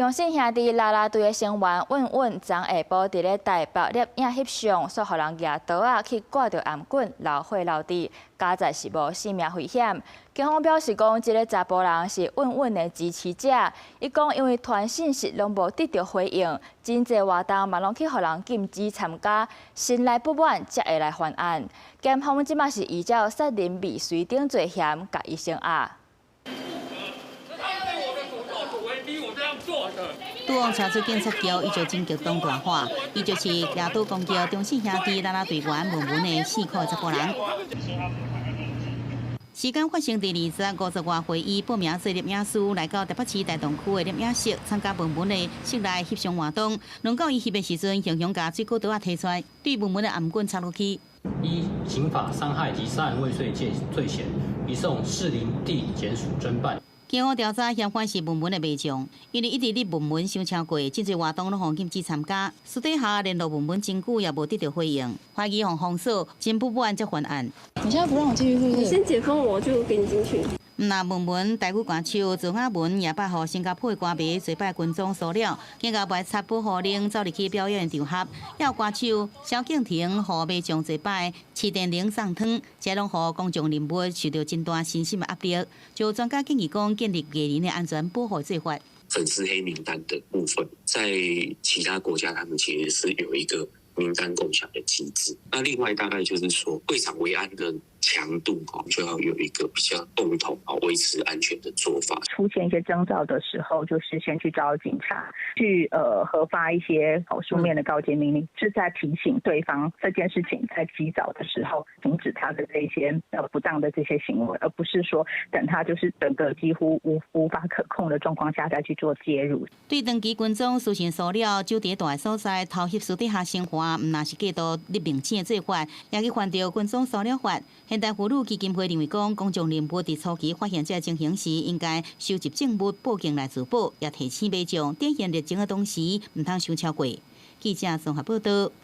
張姓兄弟啦啦隊的成員韻韻，昨下晡佇咧台北攝影翕相，煞予人舉刀仔去割著頷頸，流血流滴，佳哉是無性命危險。警方表示講，這个查埔人是韻韻的支持者。伊講因為傳訊息攏無得著回應，真濟活動嘛攏去予人禁止參加，心內不滿才會來犯案。檢方這馬是依照殺人未遂等罪嫌，共伊聲押。拄往車出警察局，伊就真激動大喊，伊就是舉刀攻擊張姓兄弟啦啦隊員文文的四箍查埔人。事件發生佇20五十外歲，伊報名做攝影師，來到台北市大同區的攝影室參加文文的室內翕相活動。輪到伊翕的時陣，雄雄共水果刀仔提出來，對文文的頷頸插落去。依刑法傷害及殺人未遂罪嫌，移送士林地檢署偵辦。警方調查嫌犯是文文的迷眾，因為一直咧文文傷超過，真濟活動攏予禁止參加。私底下聯絡文文真久也無得著回應，懷疑予封鎖，真不滿才犯案。你現在不讓我進去，是不是？你先解封我，就給你進去。毋但文文台語歌手趙雅文也捌予新加坡的歌迷做擺軍裝騷擾，更加袂插保護令走入去表演場合，也有歌手蕭敬騰予迷眾做擺飼電鈴送湯，這攏予公眾人物受著真大身心的壓力。就專家建議講，建立藝人的安全保護做法。粉絲黑名單的部分，在其他國家，他們其實是有一個名單共享的機制。那另外大概就是說，會場維安的強度就要有一個比較共同啊維持安全的做法。出現一些徵兆的時候，就是先去找警察去核發一些書面的告誡命令，是在提醒對方這件事情在及早的時候停止他的這些不當的這些行為，而不是說等他就是整個幾乎無法可控的狀況下再去做介入。對長期跟蹤私訊騷擾、酒佇大所在偷翕私底下生活，毋但是過度匿名者的做法，也去犯著跟蹤騷擾法。現代婦女基金會認為講，公眾人物佇初期發現這個情形時，應該收集證物報警來自保，也提醒民眾展現熱情的同時，毋通傷超過。記者綜合報道。